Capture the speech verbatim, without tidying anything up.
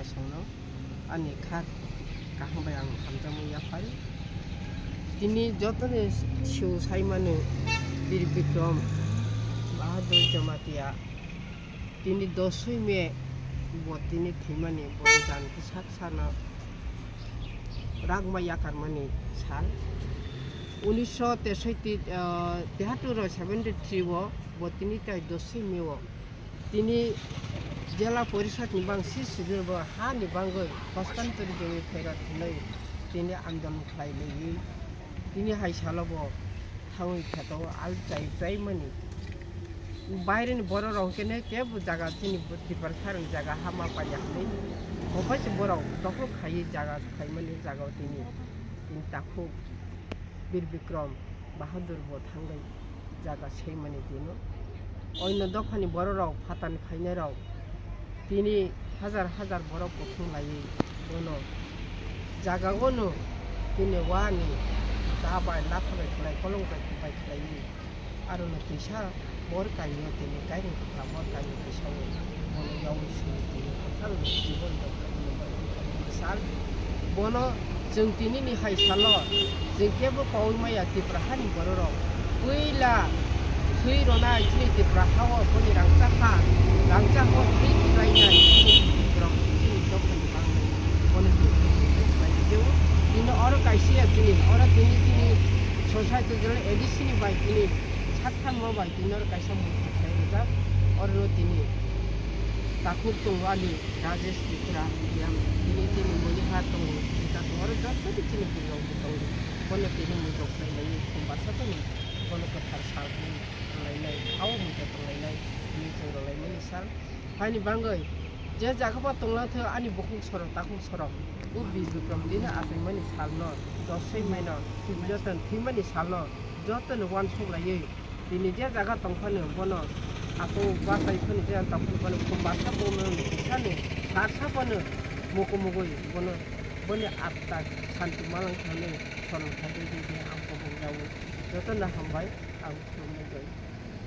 Songno ani kha kaham bai ang hamjakmung yaphai. Tini jotoni siu saimani Bir Bikrom Bahadur Jamatia, tini dosoi May bo tini thwimani, bo dan khe sak sano ragma yakarmani sal. Unisho tesoi ti, ah, tehaturo seventy three o bo tini tai dosoi May o tini Jela Porishad ni bangsi sibir bo ha ni bangwi hostantari jami phaira thwnwi tini andolon khlai laiwi tini hai salo bo thangwi kheto al chai chai mani. Baire ni borok rok khe ne kebo jaga chini Tiprasa rok jaga ha ma paiya hwnwi. Bo bai se borok dokhol khaiwi jaga khlaimani jaga o tini, tini takhuk Bir Bikrom Bahadur bo thangwi jaga seimani tino. Oino dophani borok rok phatani khainai rok tini hajar hajar borok kuthum laiwi bono jaga o no tini wani da bai latha bai khlai kolong bai khlaiwi. Aro no kisa bor kainwi tini kairing kwthar bor kainwi kisa o bono yaui sini tini kwthar jibon rok sal. Bono chwng tini ni hai salo chwng kebo paui maya Tipra hani borok rok puila thwi ronai chini Tipra ha o boni rangchak ha, rangchak o thwi kwlai nai chini borok chini dophani bangwi bono chwng tini oro kaisa ya chini oro tini chini society jora A D C ni bai tini Saktharma bai tini oro kaisa murti khlai rijak. Oro tini takhuk tongo ani Rajesh Tripura, yang tini tini Moniha tongo, ita tongo, oro joto ni chini bwrwi rok bo tongo. Bono tini mui rok khlai nai, khum basa tini bono kwthar sal tong lai nai, aw mui rok tong lai nai, tini chwng rok lai mani sal. Haini bangwi je jaga ba tonglang thung ani bukhuk sorok takhuk sorok, o Bir Bikrom tini achaimani salno, dosoi maino, joto thwimani salno, jotono uansuk laiwi tini je jaga tongphano bono ako bachai phano je tongphano bono khum basa bono kisani sarsa bono mukumugwi bono boni atta santi malang thani sorom khaidi di ang kobok jawi jotono hambai ang khulumjai.